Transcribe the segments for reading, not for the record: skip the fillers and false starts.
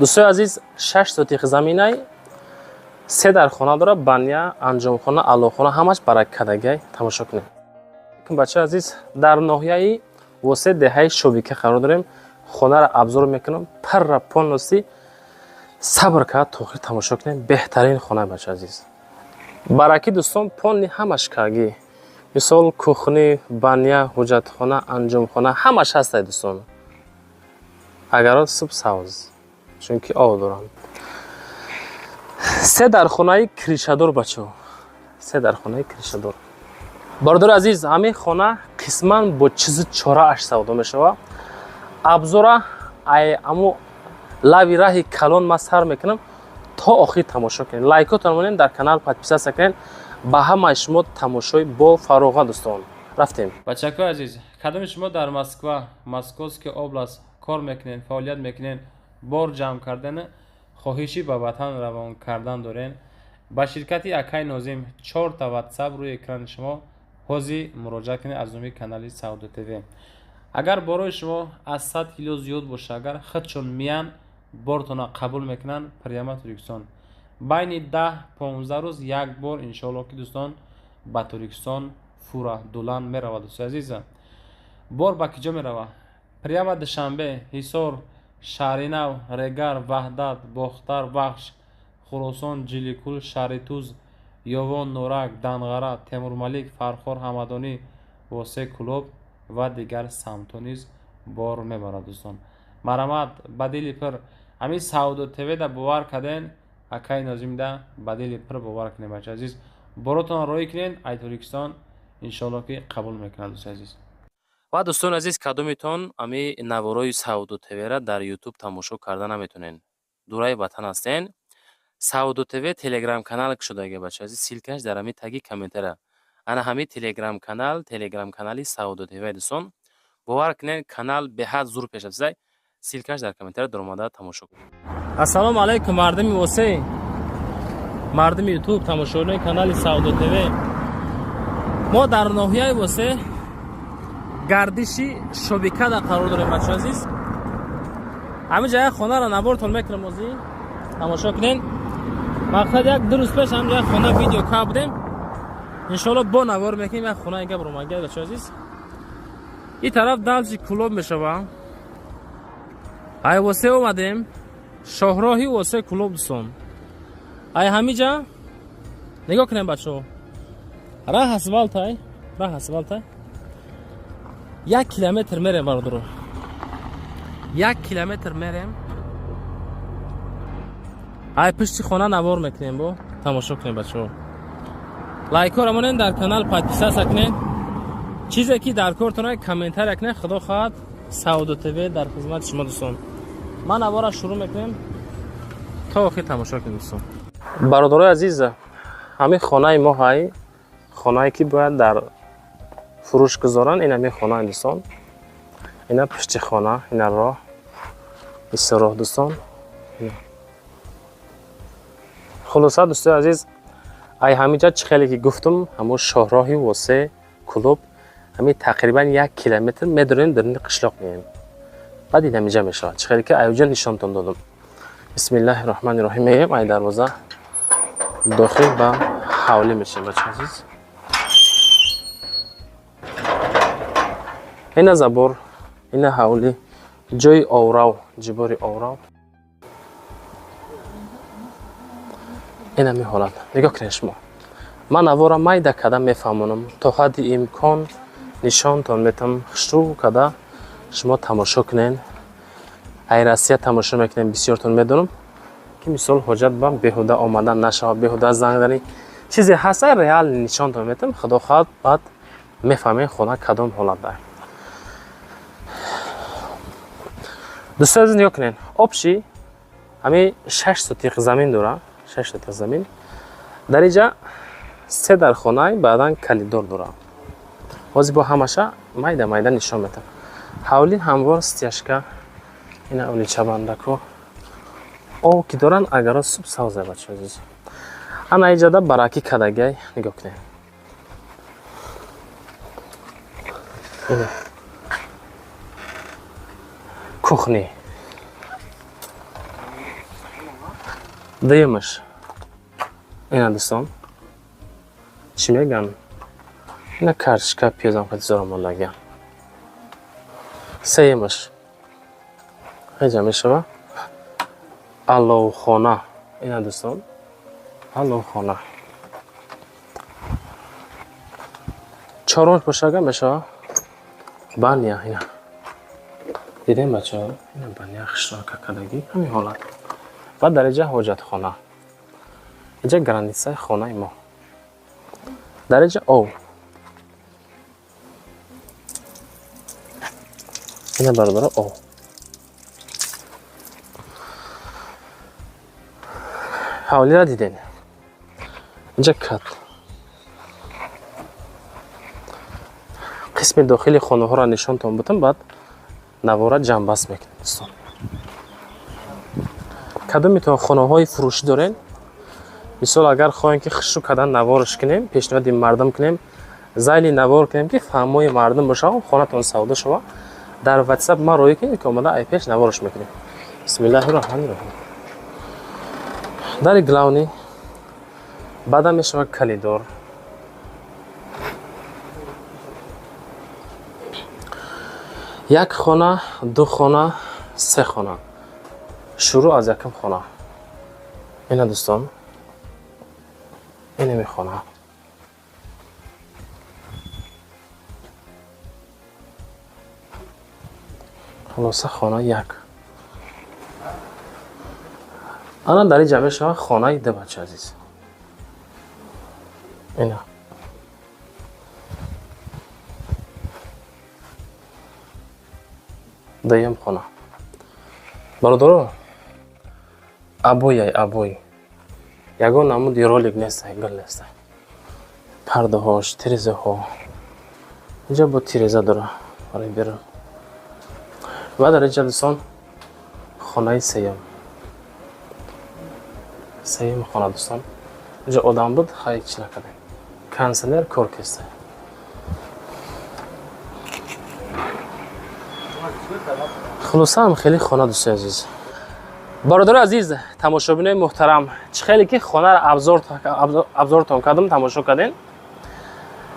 Дӯстои азиз, 6 сотих заминай, се дархона дора, баня, анҷомхона, аллохона, ҳамаш бараккадагай. Тамошо кунед. Бачаи азиз, дар ноҳияи Восе, деҳаи Шовика қарор дорем. Хонаро обзор мекунам парра полностью. Сабр кард, то охир тамошо кунем. Беҳтарин хона, бачаи азиз. Баракӣ, дӯстон, полный ҳамаш каргӣ. Мисол, кухни, баня, ҳуҷҷатхона, анҷомхона ҳамаш ҳастай, дӯстон. Агарот суб савз, чунки об доранд. Се дархонаи крышадор, бачаҳо, се дархонаи крышадор. Бародари азиз, ҳамин хона қисман бо чизу чорааш савдо мешавад. Обзора ай аму лави раҳи калон ман сар мекунам, то охир тамошо кунед. Лайкотон монед, дар канал подписаться кунед. Ба ҳамаи шумо тамошои бо фароғат, дӯстон. Рафтем. Бачакои азиз, кадоми шумо дар Москва, Московский область кор мекунед, фаъолият мекунед, бор ҷамъ кардани, хоҳишӣ ба ватан равон кардан дорен, ба ширкати акай Нозим, чорта ватсап рӯи экрани шумо, ҳозир муроҷиат кунед аз номи канали Савдо ТВ. Агар борои шумо аз 100 кило зиёд боша, агар худшон миян, бортона қабул мекунанд прямо Тоҷикистон. Байни 10-15 рӯз як бор, иншоалло, ки дӯстон, ба Тоҷикистон фура дулан меравад. Дӯстои азиза, бор ба киҷо меравад? Прямо Душанбе, Ҳисор, Шаҳринав, Регар, Ваҳдат, Бохтар, Вахш, Хуросон, Ҷиликул, Шаҳритуз, Ёвон, Норак, Данғара, Темурмалик, Фархор, Ҳамадонӣ, Восе, Кӯлоб ва дигар самтҳо низ бор мебарад. Дӯстон, марҳамат, ба дили пир ҳамин Савдо ТВ-да бовар карден, акаи Нозимда ба дили пир бовар кунед. Бача азиз, боротонро роҳӣ кунед ай Тоҷикистон, иншоалло, ки қабул мекунад, дӯстои азиз. Ва дӯстони азиз, кадомитон ами наворои Савдо ТВ-ра дар Ютуб тамошо карда наметонен, дураи ватан ҳастен, Савдо ТВ телеграм канал кушодаги, бача азиз. Ссылкаш дар ҳамин таги комментара. Ана ҳамин телеграм канал, телеграм канали Савдо ТВ. Дӯстон, бовар кунед, канал беҳад зур пеш рафтаи. Ссылкаш дар комментара, даромада тамошо кунед. Ассалому алайкум, мардуми Восе, мардуми Ютуб, тамошобинои канали Савдо ТВ. Мо дар ноҳияи Восе, гардиши Шобикада қарор дорем, бачаи азиз. Ҳамин ҷа як хонаро навортон мекунам, озӣ тамошо кунед. Мақсад, як ду рӯз пеш ҳамин як хона видео кард будем, иншоалло, бо навор мекунем. Як хона гап ромага, бачаи азиз. Ин тараф далҷи Кӯлоб мешава. Ай Восе омадем, шоҳроҳи Восе Кӯлоб, дӯстон. Ай ҳамиҷа нигоҳ кунем, бачаҳо, раҳ асфалтай, раҳ асфалтай. 1 километр мерем, бародаро, 1 километр мерем. Ай пишти хона навор мекунем, бо тамошо кунем, бачаҳо. Лайкҳоро монем, дар канал подписаться кунед. Чизе ки дар кортона, комментария кунед. Худо хоҳад, Савдо ТВ дар хизмати шумо, дӯстон. Ман навора шурӯъ мекунем, то охир тамошо кунед, дӯстон. Бародарои азиз, ҳамин хонаи мо ҳай, хонае ки бояд дар фурӯш гузоранд, ин ҳамин хонаи, дӯстон. Ина пишти хона, ина роҳ, исо роҳ, дӯстон. Хулоса, дӯстои азиз, ай ҳаминҷа, чӣ хеле ки гуфтум, ҳамун шоҳроҳи Восе Кӯлоб, ҳамин тақрибан 1 километр медорем, даруни қишлоқ меем, баъд ин ҳаминҷа мешавад, чӣ хеле ки аюҷа нишонтон додум. Бисмиллаҳи роҳмани роҳим, меем, ай дарвоза дохил ба ҳавлӣ мешем, бача азиз. Ина забор, ина ҳавлӣ, ҷои оврав, ҷибори оврав. Ин ҳамин ҳолат. Нигоҳ кунед шумо, ман навора майда карда мефаҳмонам, то ҳадди имкон нишонтон метам, хушрӯ карда шумо тамошо кунед. Ай Россия тамошо мекунем, бисёртон медонам, ки мисол ҳоҷат ба беҳуда омадан нашавад, беҳуда занг зани. Чизе ҳаст, ай реал нишонтон метам, худо хоҳад, баъд мефаҳмем хона кадом ҳолат дар. Дӯстони азиз, нигоҳ кунед, общий ҳамин 6 сотиқ замин дора, 6 сотиқ замин. Дар инҷа се дархонай, баъдан калидор дора. Ҳозир бо ҳамаша майда майда нишон метам. Ҳавли ҳамвор, стяжка. Ина ҳавли, чабандако, об ки доранд, агаро суб савза, бача азиз. Ана иҷада баракӣ кадагай, нигоҳ кунед. Кухни. Дуюмаш ина, дӯстон, чӣ мегӯянд, ина картошка, пиёзам хеле зор омодагиам. Сеюмаш ҳеҷа мешава аловхона. Ина, дӯстон, аловхона. Чорумаш бошага мешава баня. Ина дидем, бачаҳо, ина баня хушрока кардагӣ, ҳамин ҳолат. Ва дар инҷа ҳоҷатхона, инҷа границаи хонаи мо, дар инҷа ов. Ина, бародаро, ов. Ҳавлира дидем, инҷа кат. Қисми дохили хонаҳоро нишонтон бутам, баъд навора ҷамъбаст мекунем. Дӯстон, кадометон хонаҳои фурӯшӣ дорен, мисол, агар хоҳем, ки хушрӯ кардан наворш кунем, пешниҳоди мардум кунем, зайли навор кунем, ки фаҳмои мардум боша, хонатон савдо шава, дар ватсап ман роҳӣ кунем, ки омада ай пеш наворш мекунем. Бисмиллаҳи роҳмани роҳим. Дари главный, баъдам мешава коридор. Як хона, ду хона, се хона. Шурӯъ аз якум хона. Ина, дӯстон, инами хона. Хулоса, хона як. Ана дар инҷа мешава хонаи ду, бача азиз. Ина дуюм хона. Бародаро, обояй обой, ягон намуди ролик нестай, гул нестай. Пардаҳош, тирезаҳо, инҷа бо тиреза дора барои берун. Ва дар инҷа, дӯстон, хонаи сеюм, сеюм хона. Дӯстон, инҷа одам буд, хай, чӣ накардем, кондиционер кор кестай. Хулосаам, хеле хона, дӯстои азиз, бародари азиз, тамошобинои муҳтарам, чӣ хеле ки хонаро обзортон кардам, тамошо кардем.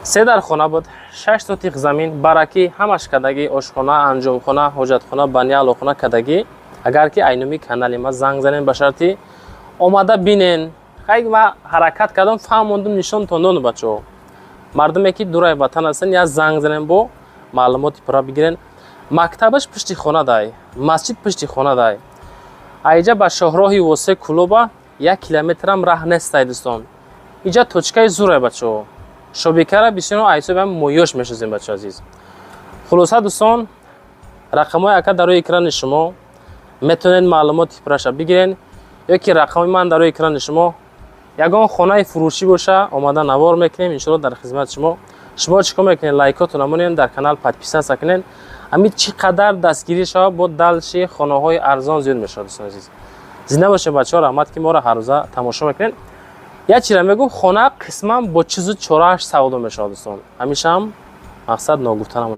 Се дар хона буд, 6 сотих замин, баракӣ ҳамаш кардагӣ: ошхона, анҷомхона, ҳоҷатхона, баня, алоқхона кардагӣ. Агар ки айнуми канали ма занг занем, ба шарти омада бинен. Хай, ма ҳаракат кардам, фаҳмондум, нишонтон додам. Бачаҳо, мардуме ки дураи ватан ҳастен, я занг занем, бо маълумоти пурра бигирен. Мактабаш пушти хона дай, масҷид пушти хона дай. Аиҷа ба шоҳроҳи восе Кулоба 1 километрам раҳ нестай. Дӯстон, иҷа точкаи зурай, бачаҳо. Шобикара бисёр айсоби моёш мешозем, бача азиз. Хулоса, дӯстон, рақамҳои ака дар рӯи экрани шумо, метавонед маълумоти пурраша бигирен, ё ки рақами ман дар рӯи экрани шумо. Ягон хонаи фурӯшӣ боша, омада навор мекунем, иншоалло, дар хизмати шумо. Шумо чӣ кор мекунед? Лайкотона монед, дар канал подписаться кунед. Ҳамин чӣ қадар дастгирӣ шавад, бо дальше хонаҳои арзон зиёд мешавад. Дӯстони азиз, зинда бошед, бачаҳо, раҳмат, ки моро ҳаррӯза тамошо мекунед. Як чизра мегӯм: хона қисман бо чизу чорааш савдо мешавад, дӯстон. Ҳамешаам мақсад ногуфта намонад.